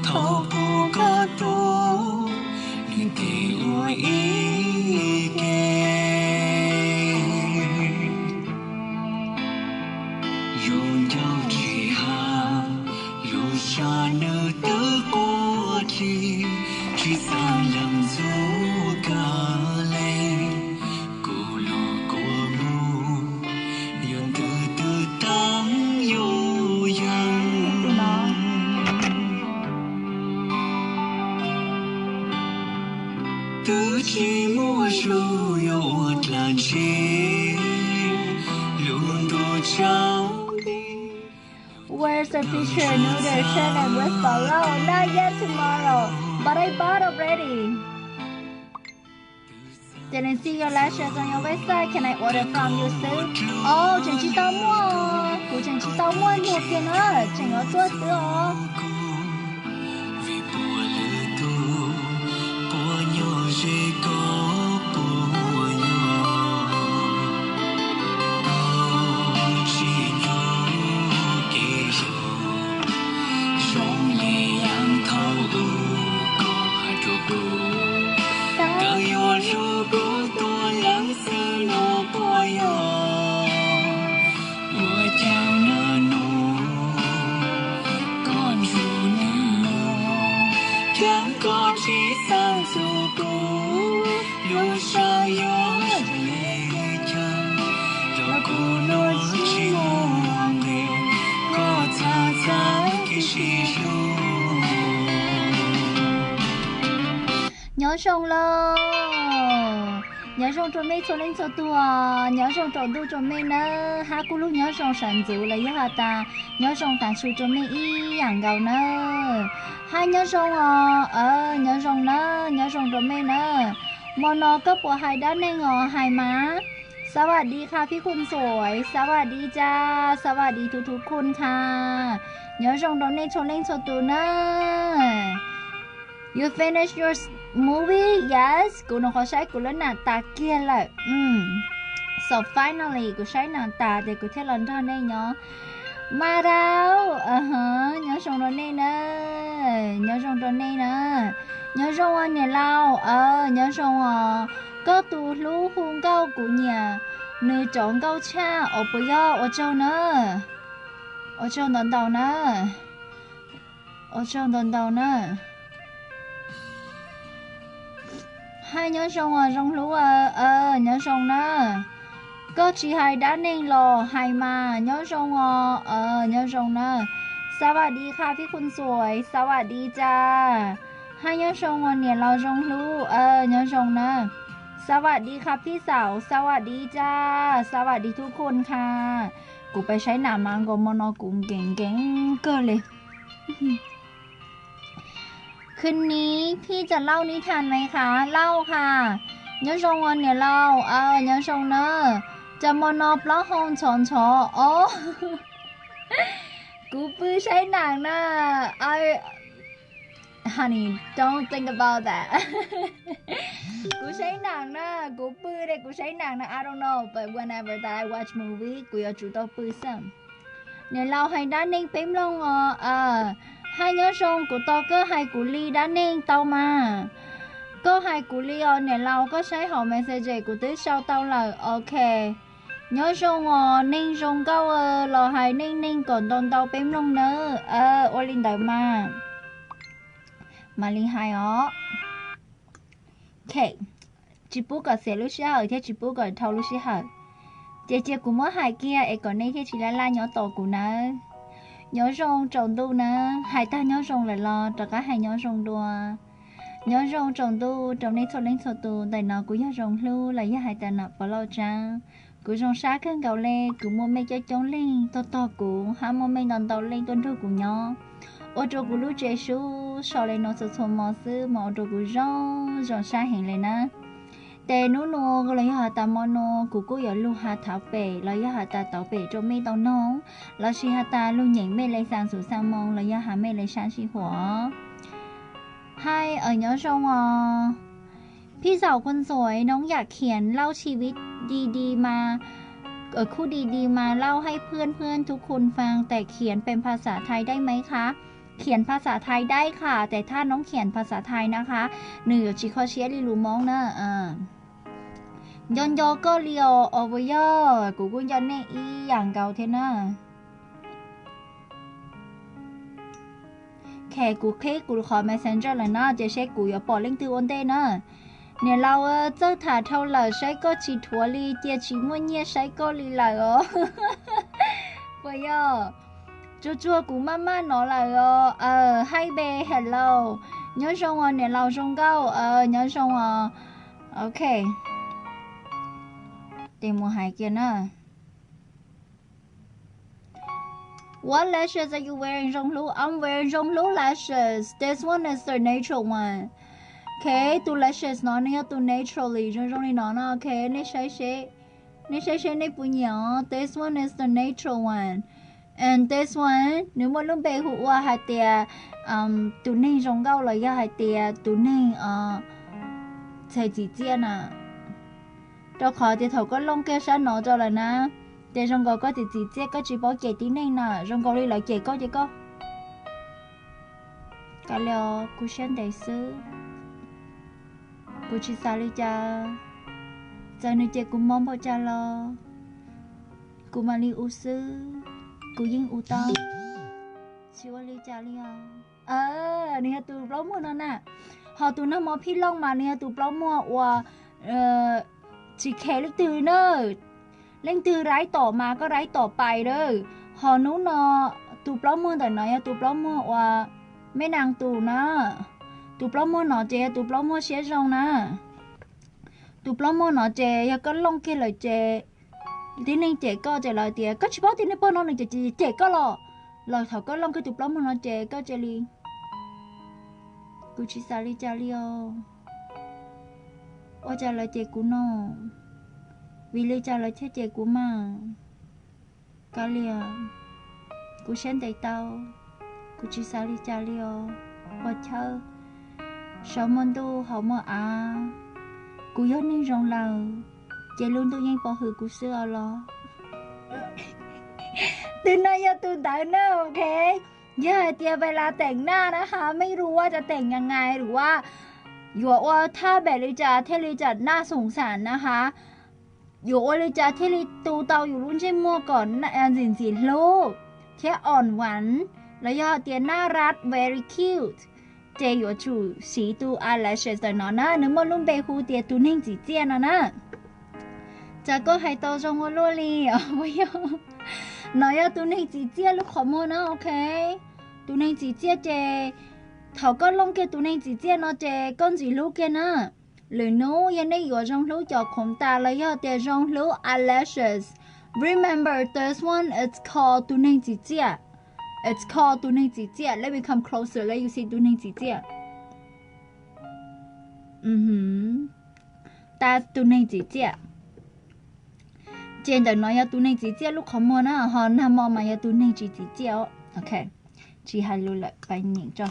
Thaum pom koj tuaj, nws tes ua ib ke, zoo ncaus tsis hab, lub sab nws twb quaj dlig, tsis xaav lees ntxuav kag le. Kuv los kuv mus, yuav ntws twb taab yuj yeeb. Twb tsis muaj zug yuav ua dlaab tsi, lub ntuj tshav nti. Where's the picture? Noodle challenge with Falau. Not yet, tomorrow. But I bought already. Didn't see your lashes on your website. Can I order from you soon? Oh, tseem tsis tau muaj, kuv tseem tsis tau muaj nug kiag na, tseem yuav tuaj xwb os. Vim puas lwm tus puas nyob ze koj puas nyob, tsis nyob kev zoo, zoo li yaam thaum ub koj hais rua kuv, koj yuav hlub kuv tuaj leej xwb no puas yog? Ua caag naj nub koj ntsug nwg, caag koj tsis xaav ntxuav kuv, lub sab yuav le caag, los kuv nuav tsis muaj nqe, koj txhad txhad kev sib hlub. Nyob zoo lauj, nyob zoo rua mej txhua leej txhua tug, nyob zoo tsaus ntuj rua mej nawb, hab kuj lug nyob zoo sawv ntxuv los yog has tas nyob zoo taag su rua mej ib yaam nkaus nawb. Hab nyob zoo os, nyob zoo nawb, nyob zoo rua mej nawb. Mo no koj puas hais dab neeg os? Hais mas. สวัสดีค่ะพี่คนสวย สวัสดีจ้า สวัสดีทุกๆคนค่ะ Nyob zoo rau nej txhua leej txhua tus nawb. You finish your s- movie? Yes, kuv nyuam qhuav saib kuv lub nam tas kiag lawm. So finally kuv saib nam tas tes kuv thiaj los nrog nej nyob. Mas dau, nyob zoo rau nej na, nyob zoo rau nej na. Nyob zoo os niam laus, nyob zoo os. Koj tus hlub hu nkauj kuv nyiam nws cov nkauj tshaj os puas yog? Ua tsaug na, ua tsaug ntau ntau na, ua tsaug ntau ntau na. Hais nyob zoo os zoo hlub, nyob zoo na. Koj tsis hais dab neeg los hais mas, nyob zoo os, nyob zoo na. สวัสดีค่ะพี่คนสวย สวัสดีจ้า Hais nyob zoo os niam laus zoo hlub, nyob zoo na. สวัสดีค่ะพี่สาว สวัสดีจ้า สวัสดีทุกคนค่ะ Kuv pais saib nam mas nkaus mo no kuv nkees nkees kawg li. คืนนี้พี่จะเล่านิทานไหมคะ เล่าค่ะ Nyob zoo os niam laus, nyob zoo na. Cas mo no plaub hau ntxhov ntxhov os. Kuv pw saib nam na. Honey, don't think about that. Kuv saib nam na, kuv pw ne kuv saib nam na, I don't know, but whenever that I watch movie, kuv yuav tsum tau pw xwb. Niam laus hais dab neeg peb mloog os. Hais nyob zoo, kuv tos koj hais kuv li dab neeg tau mas. Koj hais kuv li os niam laus, koj saib hauv message kuv twb sau tau lawm, ok. Nyob zoo os neeg zoo nkauj, los hais neej neeg kom ntau ntau peb mloog nawb. Ua li ntawd mas mam li hais os. Tsis pub kom xiam lub sij hawm thiab tsis pub kom dhau lub sij hawm. Ces cia kuv muab hais kiag es kom nej thiaj tsis laj laj nyob tos kuv nawb. Nyob zoo tsaus ntuj nawb, hais tag nyob zoo lawm los rov qab hais nyob zoo dua. Nyob zoo tsaus ntuj rau nej txhua leej txhua tus, ntawm no kuv yog Zoo Hlub los yog hais tias Nam Pov Lauj Tsaab. Kuv zoo sab kawg nkaus le, kuv muaj mej coob coob leej tuaj tog kuv, hab muaj mej ntau ntau leej tuaj nrug kuv nyob, ua rua kuv lub tsev sub so le nuav txhua txhua mo xwb mas ua rua kuv zoo zoo sab heev le na. Ces nub nuav los yog has tas mo nuav kuv kuj yuav lug has thav pem los yog has tas tauv pem rua mej tau noog, lossis has tas lug nyeem mej le xaa xum xaa moo los yog has mej le sab sij huam. Hais os nyob zoo os. พี่สาวคนสวย น้องอยากเขียนเล่าชีวิตดีๆมา เอ่อ คุยดีๆ มาเล่าให้เพื่อนๆ ทุกคนฟัง แต่เขียนเป็นภาษาไทยได้ไหมคะ เขียนภาษาไทยได้ค่ะ แต่ถ้าน้องเขียนภาษาไทยนะคะ หนึ่ง Nco nco koj li os, os puas yog? Kuv kuj nco nej ib yam nkaus thiab na. Ok, kuv qhib kuv qhov Messenger lawm na, ces seb kuv yuav pom leej twg ua ntej na. Niam laus, txawj tham dhau lawm, saib koj tsis dhuav li, cia tsis muaj nyiaj saib koj li lawm os. Puas yog? Tsuag tsuag kuv maj maj no lawm os. Hi babe, hello. Nyob zoo os niam laus zoo nkauj, nyob zoo os. Ok, ces mus hais kiag na. What lashes are you wearing, Zoo Hlub? I'm wearing Zoo Hlub lashes. This one is the natural one. Ok, tus lashes no nws yog tus naturally zoo zoo li no no. Ok, nej saib seb, nej saib seb nej puas nyiam os. This one is the natural one. And this one, nws muaj lub npe hu ua hais tias tus neeg zoo nkauj los yog hais tias tus neeg txhais txim txiaj na. Rau qhov tias thaum koj looj kiag sab no rau lawm na, ces zoo nkaus koj txhais txim txiaj koj tsis paub cem tib neeg na, zoo nkaus li lawv cem koj ces koj kav liam, kuv siab ntev xwb. Kuv tsis xav li cas, txawm nws cem kuv mob npaum cas los kuv mam li ua xwb, kuv yeej ua tau, tsis ua li cas li os. Nws yog tus plaub muag no na. Ho tus nag hmo phij looj mas nws yog tus plaub muag uas tsis khe leej twg na. Leej twg raib tom mas koj raib tom pais lawm. Ho hnub no tus plaub muag ntawm no yog tus plaub muag uas me nas tus na. Tus plaub muag no ces yog tus plaub muag siab zoo na. Tus plaub muag no ces yog koj looj kiag lawm ces tib neeg cem koj ces lawv tias koj tsis paub tias nej pog no nws cem koj los, los thaum koj looj kiag tus plaub muag no ces koj cia li, kuv tsis xav li cas li os. Ua cas lawv cem kuv no? Vim li cas lawv thiaj cem kuv mas? Kav liam, kuv siab ntev tau, kuv tsis xav li cas li os. Ua chawb, saum muaj ntuj hauv muaj av, kuv yog neeg zoo lawm, ces lub ntuj yeej pov hwm kuv xwb os los. Tus no yog tus ntawd na, ok. Yog hais tias vaj las teem naj na ha, mej lug ua cov teem nyas ngais lug ua, yuav ua thaj npaum li cas thiaj li cas naj xoom xam na ha, yuav ua li cas thiaj li tu tau yus lub ntsej muag kom ntxim ntxim hlub thiab on vas, los yog tias naj ras very cute, ces yuav tsum siv tus eyelashes ntawm no na, nws muaj lub npe hu tias tus neeg txim txiaj no na. Cas koj hais tau zoo ua luaj li os. Yog, no yog tus neeg txim txiaj lub qhov muag na, ok. Tus neeg txim txiaj ces thaum koj looj kiag tus neeg txim txiaj no ces koj ntxim hlub kiag na. Lwm hnub yog nej yuav Zoo Hlub cov khoom tas los yog tias Zoo Hlub eyelashes, remember this one, it's called tus neeg txim txiaj. It's called tus neeg txim txiaj. Let me come closer, let you see tus neeg txim txiaj. Tab tus neeg txim txiaj. Ces ntawm no yog tus neeg txim txiaj lub qhov muag na, ho nag hmo mas yog tus neeg tsis txim txiaj os. Ok, tsis hais lus lawm, pab nyeem tso.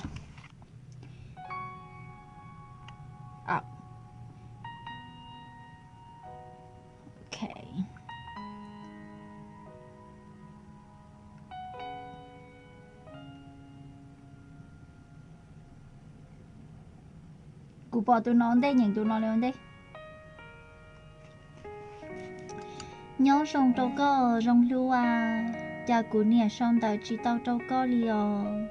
Kuv pom tus no ua ntej, nyeem tus no li ua ntej. Nyob zoo rau koj Zoo Hlub a, cas kuv niam sau ntawv tsis tau rau koj li os.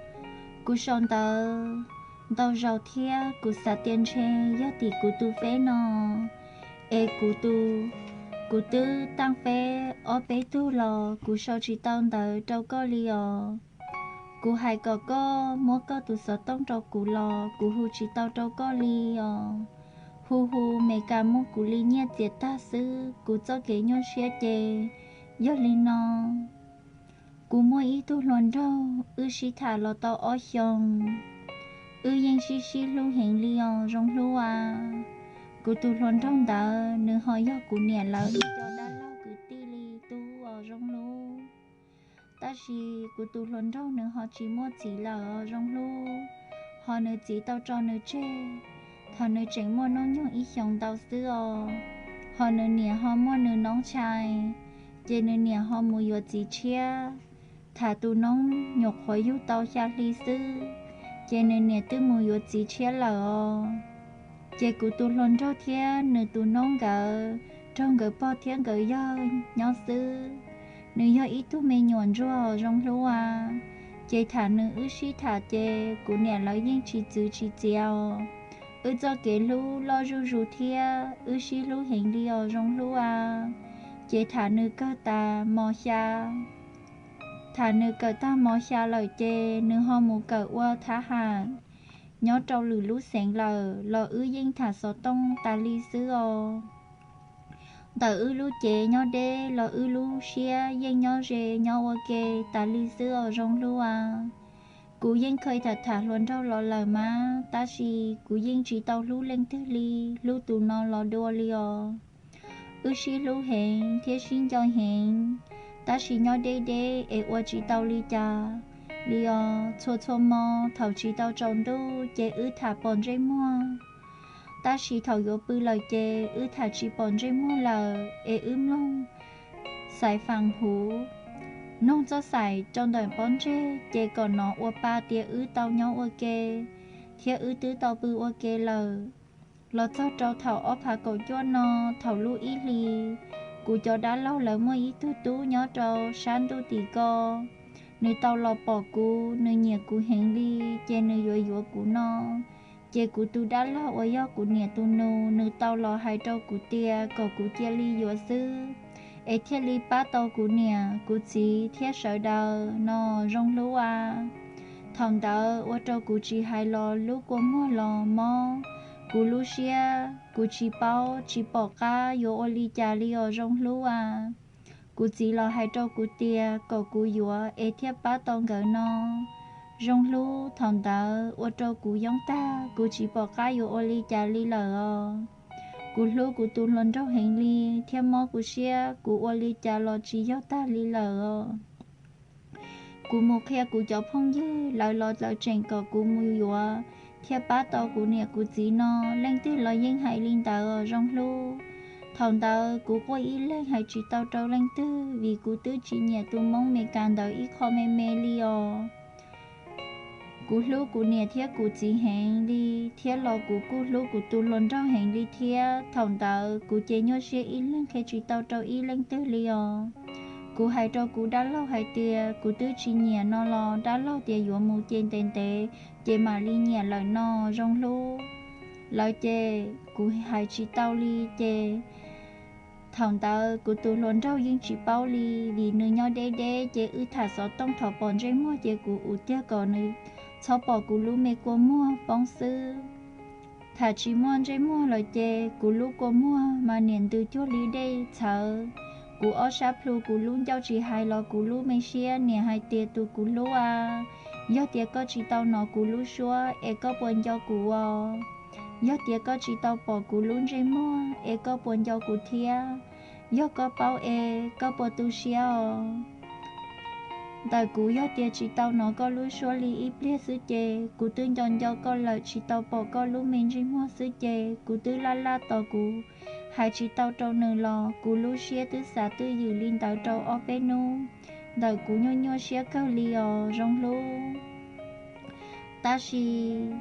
Kuv sau ntawv ntau zaus thiab kuv xav tias ntshe yog tim kuv tus feb no, es kuv tus, kuv twb taaj feb ob peb tug los kuv sau tsis tau ntawv rau koj li os. Kuv hais kom koj muab koj tus xov tooj rau kuv los kuv hu tsis tau rau koj li os. Hu hu Meskas muab kuv li nyiaj txiav tag xwb, kuv txoj kev nyuaj siab ces yog li no. Kuv muaj ib tug hluas nraug, wb sib tham los tau ob xyoos. Wb yeej sib sib hlub heev li os Zoo Hlub a. Kuv tus hluas nraug ntawd nws ho yog kuv niam lawv ib co dab laug kwv tij li tub os Zoo Hlub. Tab sis kuv tus hluas nraug nws ho tsis muaj txiv lawm os Zoo Hlub, ho nws txiv tau tso nws tseg thaum nws tseem muaj hnub nyoog ib xyoos ntau xwb os. Ho nws niam ho muaj nws noob tshais, ces nws niam ho mus yuav txiv tshiab. Tham tus noob nyuam qhuav yug tau xya hli xwb, ces nws niam twb mus yuav txiv tshiab lawm os. Ces kuv tus hluas nraug thiab nws tus noob nkawd raug nkawd pog thiab nkawd yawg nyob xwb. Nws yog ib tug me nyuam ntsuag zoo hlub a, ces tham nws wb sib tham ces kuv niam lawv yeej tsis txwv tsis txiav os. Wb txoj kev hlub loj zuj zus thiab wb sib hlub heev li os zoo hlub a. Ces tham nws kawg tas mos xya, tham nws kawm tag mos xya lawm ces nws ho mus kawm ua thab ham nyob rau lwm lub xeev lawm los wb yeej tham xov tooj tas li xwb os. Ntawm wb lub cev nyob deb los wb lub siab yeej nyob ze nyob ua ke tas li xwb os zoo hlub a. Kuv yeej kha tham tham hluas nraug los lawm mas, tab sis kuv yeej tsis tau hlub leej twg li, hlub tus no los dua li os. Wb sib hlub heev thiab sib nco heev, tab sis nyob deb deb es ua tsis tau li cas li os. Txhua txhua hmo thaum tsis tau tsaus ntuj ces wb tham pom ntsej muag, tab sis thaum yuav pw lawm ces wb tham tsis pom ntsej muag lawm es wb mloog xais faas huv, mloog txoj xaim rau ntawm pob ntseg ces kom hnov ua pa tias wb tau nyob ua ke thiab wb twb tau pw ua ke lawm. Los txog rau thaum ob phav kaum cuaj no, thaum lub ib hlis, kuv cov dab laug lawv muaj ib tug tub nyob rau sab ntuj tim ko, nws tau los pom kuv, nws nyiam kuv heev li, ces nws yuav yuav kuv no. Ces kuv tus dab laug uas yog kuv niam tus nus, nws tau los hais rau kuv tias kom kuv cia li yuav xwb, es thiaj li pab tau kuv niam kuv txiv thiab sawv daws no zoo hlub a. Thaum ntawd ua rau kuv tsis hais los lub kua muag los mob, kuv lub siab kuv tsis paub tsis pom qab yuav ua li cas li os zoo hlub a. Kuv txiv los hais rau kuv tias kom kuv yuav es thiaj pab tau nkawd no zoo hlub. Thaum ntawd ua rau kuv yoob tag, kuv tsis pom qab yuav ua li cas li lawm os. Kuv hlub kuv tus hluas nraug heev li thiab mob kuv siab, kuv ua li cas los tsis yog tag li lawm os. Kuv mus qhia kuv cov phooj ywg, lawv los lawv tseem kom kuv mus yuav thiaj pab tau kuv niam kuv txiv no, leej twg los yeej hais li ntawd os zoo hlub. Thaum ntawd kuv quaj ib leeg hais tsis tau rau leej twg vim kuv twb tsis nyiam tus Hmoob Meskas ntawd ib qho me me li os. Kuv hlub kuv niam thiab kuv txiv heev li, thiab los kuv kuj hlub kuv tus hluas nraug heev li thiab. Thaum ntawd kuv ces nyuaj siab ib leeg qhia tsis tau rau ib leej twg li os. Kuv hais rau kuv dab laug hais tias kuv twb tsis nyiam no los dab laug tias yuav mus ces ntev ntev ces mam li nyiam lawm no zoo hlub. Lawv ces kuv hais tsis tau li ces thaum ntawd kuv tus hluas nraug yeej tsis paub li, vim nws nyob deb deb ces wb tham xov tooj thaum pom ntsej muag ces kuv ua tiag kom nws txhob pom kuv lub me kua muag poob xwb. Tham tsis muaj ntsej muag lawm ces kuv lub kua muag mas niam ntws cuag li dej txhawv. Kuv ob sab plhu kuv lub ncauj tsis hais los kuv lub me siab niam hais tias tus kuv hlub a, yog tias koj tsis tau hnov kuv lub suab es koj puas nco kuv os? Yog tias koj tsis tau pom kuv lub ntsej muag es koj puas nco kuv thiab? Yog koj paub es koj puas tu siab os? Ntawm kuv yog tias tsis tau hnov koj lub suab li ib pliag xwb ces kuv twb nco nco koj lawm, tsis tau pom koj lub me ntsej muag xwb ces kuv twb laj laj tos kuv hais tsis tau rau nws los kuv lub siab twb xav twj ywm li ntawd rau ob peb hnub. Ntawm kuv nyuaj nyuaj siab kawg li os zoo hlub. Tab sis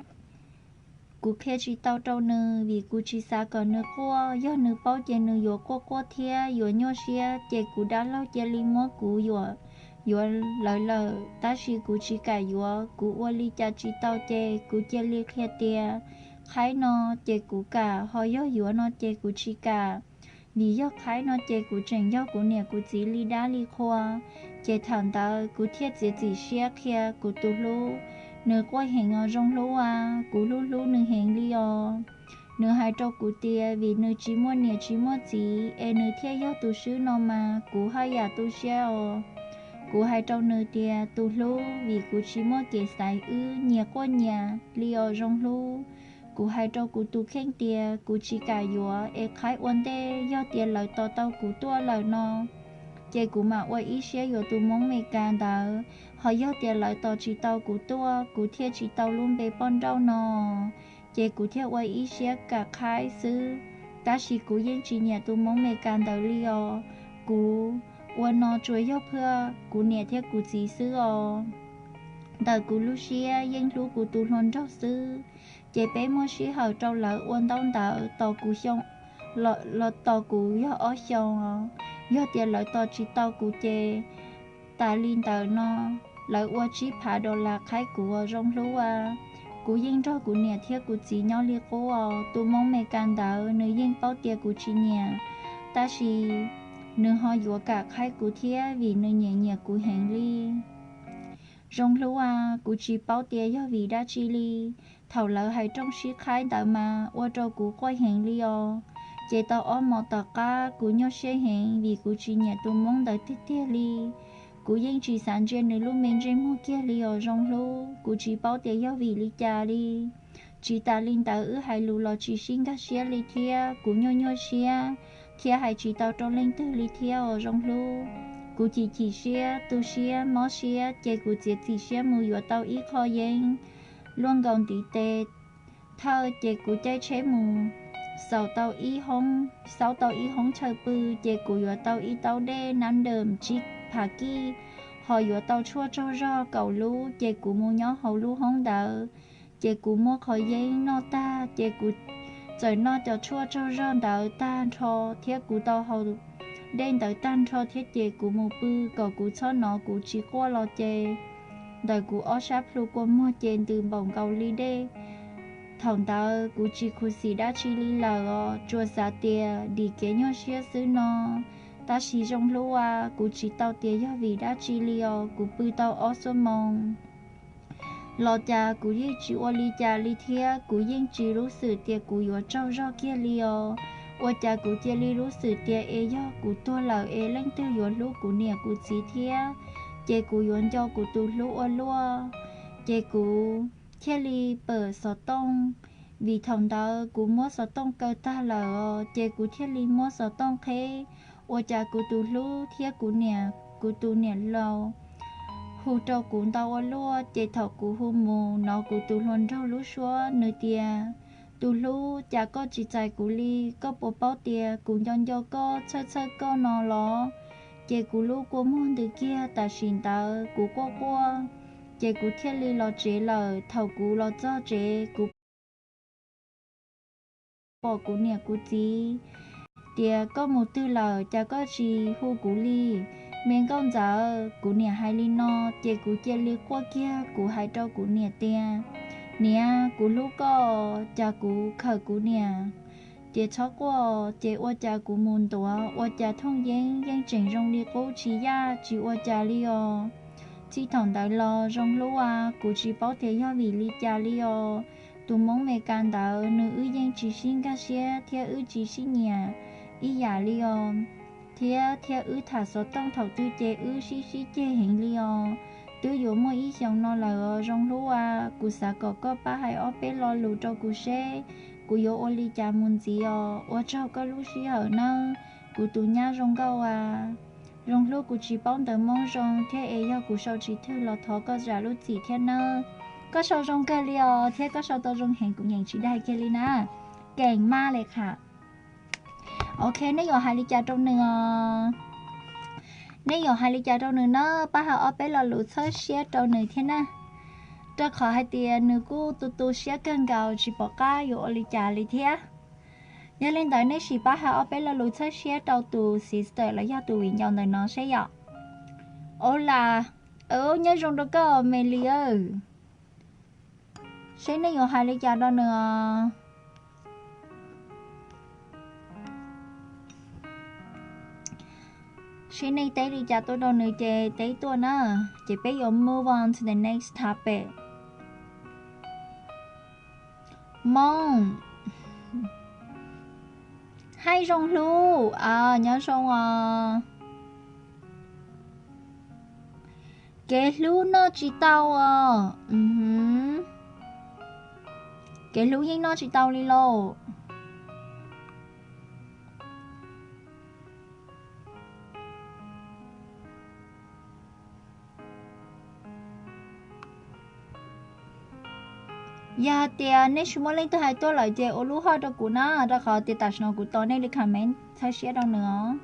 kuv qhia tsis tau rau nws vim kuv tsis xav kom nws quaj, yog nws paub ces nws yuav quaj quaj thiab yuav nyuaj siab ces kuv dab laug cia li muab kuv yuam yuav lawv lawm, tab sis kuv tsis kam yuav, kuv ua li cas tsis tau ces kuv cia li qhia tias qhaib no ces kuv kam, ho yog yuav no ces kuv tsis kam. Vim yog qhaib no ces kuv tseem yog kuv niam kuv txiv li dab li qhua. Ces thaum ntawd kuv thiaj txiav txim siab qhia kuv tus hlub. Nws quaj heev os zoo hlub a, kuv hlub hlub nws heev li os. Nws hais rau kuv tias vim nws tsis muaj niam tsis muaj txiv es nws thiaj yog tus swb no mas kuv haj yam tu siab os. Kuv hais rau nws tias tus hlub, vim kuv tsis muaj kev xaiv wb, nyias quaj nyias li os zoo hlub. Kuv hais rau kuv tus kheej tias kuv tsis kam yuav es qhaib ua ntej, yog tias lawv tos tau kuv tuaj lawm no ces kuv mam ua ib siab yuav tus Hmoob Meskas ntawd, ho yog tias lawv tos tsis tau kuv tuaj kuv thiaj tsis tau lub npe poj nrauj no, ces kuv thiaj ua ib siab kam qhaib xwb. Tab sis kuv yeej tsis nyiam tus Hmoob Meskas ntawd li os. Kuv ua no tsuas yog phaj kuv niam thiab kuv txiv xwb os. Ntawm kuv lub siab yeej hlub kuv tus hluas nraug xwb, ces peb muab sij hawm rau lawv ua ntaub ntawv tos kuv xyoo, los tos kuv yog ob xyoos. Yog tias lawv tos tsis tau kuv ces tas li ntawm no lawv ua tsib phav dollar qhaib kuv os Zoo Hlub a. Kuv yeej nrog kuv niam thiab kuv txiv nyob li qub os. Tus Hmoob Meskas ntawd nws yeej paub tias kuv tsis nyiam, tab sis nws ho yuav kam qhaib kuv thiab vim nws nyiam nyiam kuv heev li. Zoo Hlub a, kuv tsis paub tias yog vim dab tsi li, thaum lawv hais rooj sib qhaib ntawd mas ua rau kuv quaj heev li os. Ces tau ob hmos tom qab kuv nyuaj siab heev vim kuv tsis nyiam tus Hmoob ntawd tiag tiag li. Kuv yeej tsis xav ntsia nws lub me ntsej muag kiag li os Zoo Hlub. Kuv tsis paub tias yog vim li cas li. Tsis tas li ntawd wb hais lus los tsis sib nkag siab li thiab kuv nyuaj nyuaj siab thiab hais tsis tau rau leej twg li thiab os Zoo Hlub. Kuv chim chim siab, tu siab, mob siab ces kuv txiav txim siab mus yuav tau ib qho yeeb luaj nkaus ntiv tes thawj ces kuv caij tsheb mus xaus tau ib hoob, xaub tau ib hoob chaw pw ces kuv yuav tau ib taub dej nab ntam tsib phav kij, ho yuav tau tshuaj tsaug zog kaum lub ces kuv mus nyob hauv lub hoob ntawd. Ces kuv muab qhov yeeb noj tag ces kuv txawm noj cov tshuaj tsaug zog ntawd tag nrho thiab kuv tau haus dej ntawd tag nrho thiab ces kuv mus pw kom kuv txhob hnov kuv tsis quaj los ces ntawm kuv ob sab plhu kua muag ces ntws npaum nkaus li dej. Thaum ntawd kuv tsis khuv xim dab tsi li lawm os, tsuas xav tias dim kev nyuaj siab xwb no. Tab sis Zoo Hlub a, kuv tsis tau tias yog vim dab tsi li os, kuv pw tau ob xuab moos los cas kuv yeej tsis ua li cas li thiab kuv yeej tsis lub xwm tias kuv yuav tsaug zog kiag li os. Ua cas kuv cia li lub xwm tias es yog kuv tuag lawm es leej twg yuav hlub kuv niam kuv txiv thiab, ces kuv yuav nco kuv tus hlub ua luaj. Ces kuv thiaj li pam xov tooj, vim thaum ntawd kuv muab xov tooj kaw tag lawm os, ces kuv thiaj li muab xov tooj qheb. Ua cas kuv tus hlub thiab kuv niam, kuv tus niam laus hu rau kuv ntau ua luaj, ces thaum kuv hu mus hnov kuv tus hluas nraug lub suab nws tias, tus hlub, cas koj tsis txais kuv li, koj puas paub tias kuv nco nco koj txhawj txhawj koj no los? Ces kuv lub kua muag ntws kiag tam sim ntawd kuv quaj quaj, ces kuv thiaj li los tsev lawm. Thaum kuv los txog tsev kuv pom kuv niam kuv txiv tias, koj mus twg lawm, cas koj tsis hu kuv li, me nkauj ntxawm? Kuv niam hais li no, ces kuv cia li quaj kiag, kuv hais rau kuv niam tias, niam, kuv hlub koj, cas kuv khawm kuv niam tias txhob quaj, ces ua cas kuv mus ntuav ua cas thooj yeeb yeej tseem zoo li qub tsis yaj tsis ua cas li os. Txij thaum ntawd los Zoo Hlub a, kuv tsis paub tias yog vim li cas li os, tus Hmoob Meskas ntawd nws wb yeej tsis sib nkag siab thiab wb tsis sib nyiam ib yam li os, thiab thiab wb tham xov tooj thaum twg ces wb sib sib ceg heev li os. Twb yuav muaj ib xyoos no lawm os Zoo Hlub a, kuv xav kom koj pab hais ob peb lo lus rau kuv seb kuv yuav ua li cas mus ntxiv os. Ua tsaug koj lub sij hawm nawb, kuv tus nyab zoo nkauj a. Zoo Hlub, kuv tsis paub ntawv Hmoob zoo thiab es yog kuv sau tsis thwj los thov koj zam lub txim thiab nawb. Koj sau zoo kawg li os, thiab koj sau tau zoo heev, kuv nyeem tsis dai kiag li na. Keem maj li qham. Ok, nej yuav hais li cas rau nws os? Nej yuav hais li cas rau nws na? Pab hais ob peb lo lus txhawb siab rau nws thiab na, rau qhov hais tias nws kuj tu tu siab kawg nkaus tsis pom qab yuav ua li cas li thiab. Yog li ntawd nej sim pab hais ob peb lo lus txhawb siab rau tus sister los yog tus viv ncaus ntawm no seb yom. Hola, nyob zoo rau koj me li, seb nej yuav hais li cas rau nws os. Seb nej teb li cas tuaj rau nws ces teb tuaj na, ces peb yuav move on to the next topic. Hmoob, hi Zoo Hlub, nyob zoo os. Kev hlub noj tsis tau os. Kev hlub yeej noj tsis tau li lauj. Yog hais tias nej tsis muaj leej twg hais tuaj lawm ces ua lub hoj rau kuv na, rau qhov tias tam sim no kuv tos nej li comment txhawb siab rau nws os.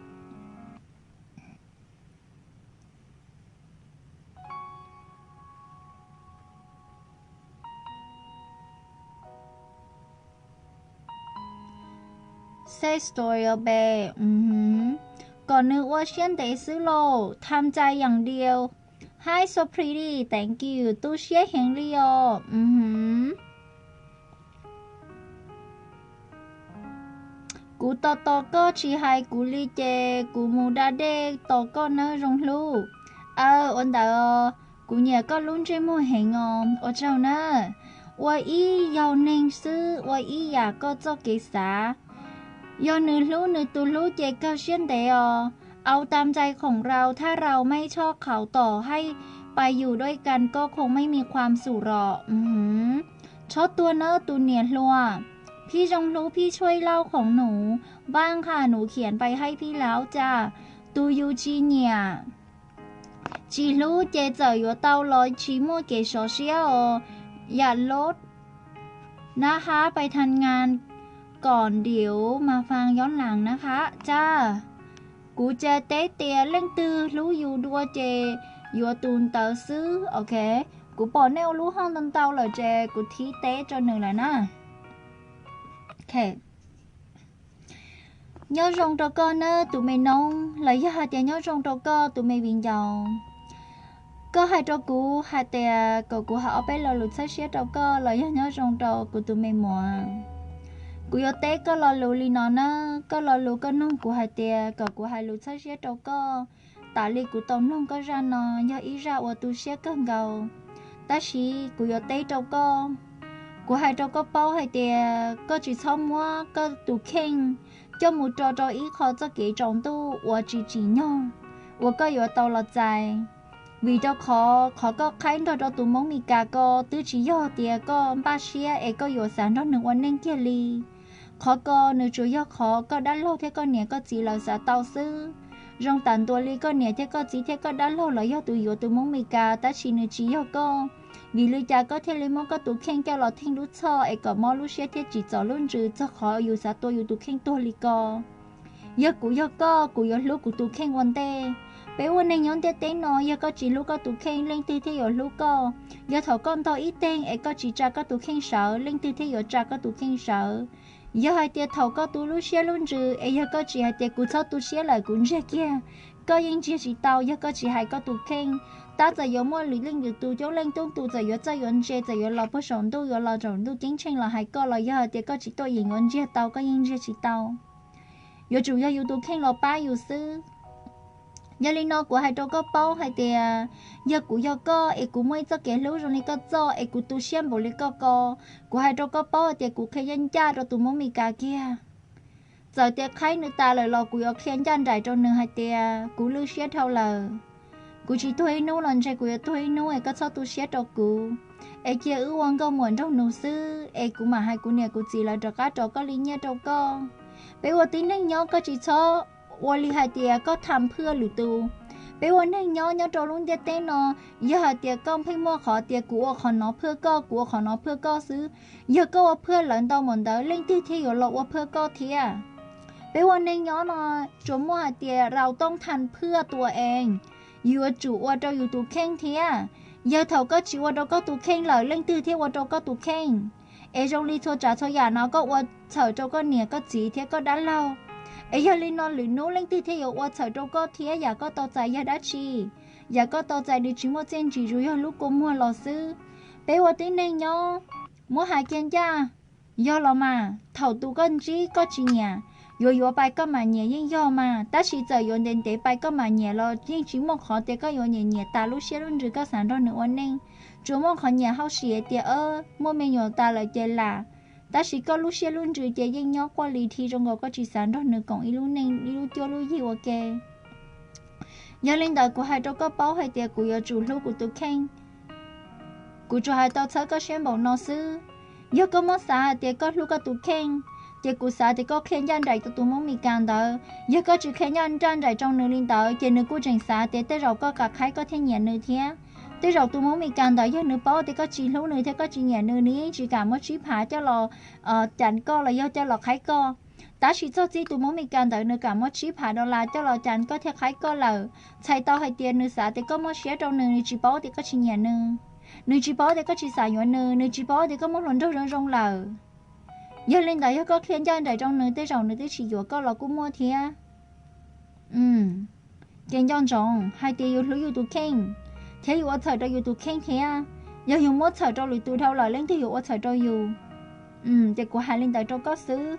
Sad story os babe. Kom nws ua siab ntev xwb lauj, tham cai yeem diau. Hi so pretty, thank you, tu siab heev li os. Kuv tos tos koj tsis hais kuv li ces kuv mus da dej tos koj nawb zoo hlub. Aw, ua ntawd, kuv nyiam koj lub ntsej muag heev os, ua tsaug na. Ua ib yaug neeg xwb, ua ib yam koj txoj kev xav. Yog nws hlub nws tus hlub ces kawg siab ntev os. Au tam ntsais khoom rau, thaj rau maib choj qhauv tom haj pais yus dua ib kas koj khoom maib mis khuam xum rom. Txhob tuag nawb tus niam hluas. Phib zoo hlub phib tshuaj ib lauj khoom nus, npaj nqha nus khiav pais haib phib laub cas. Tus yus tsis nyiam, tsis hlub ces txawm yuav tau los tsis muaj kev sov siab os. Yam loj nab hab pais thas ngas kom ntiav mas fas yob las nab hab cas. Kuv ces teb tias leej twg hlub yus dua ces yuav tus ntawd xwb. Ok, kuv pom nej ua lub hauj ntau ntau lawm ces kuv thib teb rau nws lawm na. Nyob zoo rau koj nawb tus me noob, los yog hais tias nyob zoo rau koj tus me viv ncaus. Koj hais rau kuv hais tias kom kuv hais ob peb lo lus txhawb siab rau koj los yog nyob zoo rau kuv tus me muam. Kuv yuav teb koj lo lus li no na, koj lo lus koj nug kuv hais tias kom kuv hais lus txhawb siab rau koj. Tas li kuv tau mloog koj zaj no yog ib zaj uas tu siab kawg nkaus, tab sis kuv yuav teb rau koj. Kuv hais rau koj paub hais tias koj tsis txhob muab koj tus kheej coj mus rau rau ib qho txoj kev tsaus ntuj uas tsis tsim nyog uas koj yuav tau los txais. Vim rau qhov, qhov koj qhaib nrog rau tus Hmoob Mes Kas ko twb tsis yog tias koj npaj siab es koj yuav xav nrog nws ua neej kiag li. Qhov ko nws tsuas yog qhov koj dab laug thiab koj niam koj txiv lawv xav tau xwb. Zoo tam ntua li koj niam thiab koj txiv thiab koj dab laug lawv yog tus yuav tus Hmoob Mes Kas tab sis nws tsis yog koj. Vim li cas koj thiaj li muab koj tus kheej coj los theej lub txhoj es kom mob lub siab thiab tsim txom lub ntsws txog qhov yus xav tua yus tus kheej tuag li ko? Yog kuv yog koj, kuv yuav hlub kuv tus kheej ua ntej. Peb ua neeg nyob ntiaj teb no, yog koj tsis hlub koj tus kheej, leej twg thiaj yuav hlub koj? Yog thaum koj ntog ib teeg es koj tsis tsa koj tus kheej sawv, leej twg thiaj yuav tsa koj tus kheej sawv? Yog hais tias thaum koj tu lub siab lub ntsws es yog koj tsis hais tias kuv txhob tu siab lawm kuv ntsiag kiag, koj yeej ntsiag tsis tau yog koj tsis hais koj tus kheej. Tab txawm yuav muaj lwm leej lwm tus coob leej coob tus txawm yuav txawj yuav ntse txawm yuav los puag saum ntuj yuav los saum ntuj ceeb tsheej los hais koj los yog hais tias koj tsis tuaj yeem yuav ntsiag tau koj yeej ntsiag tsis tau. Yuav tsum yog yus tus kheej los pab yus xwb. Yog li no kuv hais rau koj paub hais tias yog kuv yog koj es kuv muaj ib txoj kev hlub zoo li koj txoj es kuv tu siab npaum li koj ko, kuv hais rau koj paub hais tias kuv qhia ncaj ncaj rau tus Hmoob Mes Kas kiag. Txawm tias qhaib nws tas lawm los kuv yuav qhia ncaj nraim rau nws hais tias kuv lwj siab dhau lawm. Kuv tsis tuag ib hnub los ntshe kuv yuav tuag ib hnub es koj txhob tu siab rau kuv. Es cia wb ua nkauj muam nraug nus xwb es kuv mam hais kuv niam kuv txiv lawv rov qab rov koj li nyiaj rau koj. Peb ua tib neeg nyob koj tsis txhob ua li hais tias koj tham phwj lwm tus. Peb ua neeg nyob nyob rau lub ntiaj teb no, yog hais tias koj pheej muaj qhov tias kuv ua qhov no phwj koj, kuv ua qhov no phwj koj xwb, yog koj ua phwj lawv ntau npaum ntawd leej twg thiaj yuav los ua phwj koj thiab? Peb ua neeg nyob no tsuas muaj hais tias rau tooj tham phwj tua ees, yus yuav tsum ua rau yus tus kheej thiab. Yog thaum koj tsis ua rau koj tus kheej lawm leej twg thiaj ua rau koj tus kheej? Es zoo li txhua tsav txhua yam no koj ua txhawm rau koj niam koj txiv thiab koj dab laug, es yog li no lwm hnub leej twg thiaj yuav ua txhawm rau koj thiab? Yam koj tau txais yog dab tsi? Yam koj tau txais nws tsis muaj txiaj ntsig, tsuas yog lub kua muag los xwb. Peb ua tib neeg nyob, muab hais kiag ncaj, yog los mas thaum tus koj ntsib koj tsis nyiam, yuav yuav pais koj mam nyiam yeej yog mas, tab sis txawm yuav ntev ntev pais koj mam nyiam los yeej tsis muaj qhov tias koj yuav nyiam nyiam tas lub siab lub ntsws koj xav nrog nws ua neej. Tsuas muaj qhov nyiam hauj sim tias muaj me nyuam tas lawm ces lam, tab sis koj lub siab lub ntsws ces yeej nyob quaj li dhi zoo nkaus koj tsis xav nrog nws koom ib lub neej ib lub cuab lub yig ua ke. Yog li ntawd kuv hais rau koj paub hais tias kuv yuav tsum hlub kuv tus kheej. Kuv tsuas hais tau txhawb koj siab npaum no xwb. Yog koj muab xav hais tias koj hlub koj tus kheej, ces kuv xav tias koj qhia ncaj nraim rau tus Hmoob Mes Kas ntawd. Yog koj tsis qhia ncaj nraim rau nws li ntawd ces nws kuj tseem xav tias tej zaum koj kam qhaib koj thiaj nyiam nws thiab. Tej zaum tus Hmoob Mes Kas ntawd yog nws paub tias koj tsis hlub nws thiab koj tsis nyiam nws, nws yeej tsis kam muab tsib phav coj los cas koj los yog coj los qhaib koj. Tab sis txog txij tus Hmoob Mes Kas ntawd nws kam muab tsib phav dollar coj los cas koj thiaj qhaib koj lawm, txhais tau hais tias nws xav tias koj muaj siab rau nws, nws tsis paub tias koj tsis nyiam nws. Nws tsis paub tias koj tsis xav yuav nws, nws tsis paub tias koj muaj hluas nraug zoo zoo lawm. Yog li ntawd yog koj qhia ncaj nraim rau nws, tej zaum nws twb tsis yuav koj los kuj muaj thiab. Ces nco ntsoov hais tias yus hlub yus tus kheej thiab yus ua txhawm rau yus tus kheej thiab. Yog yus muab txhawm rau lwm tus dhau lawm, leej twg yuav ua txhawm rau yus? Ces kuv hais li ntawd rau koj xwb.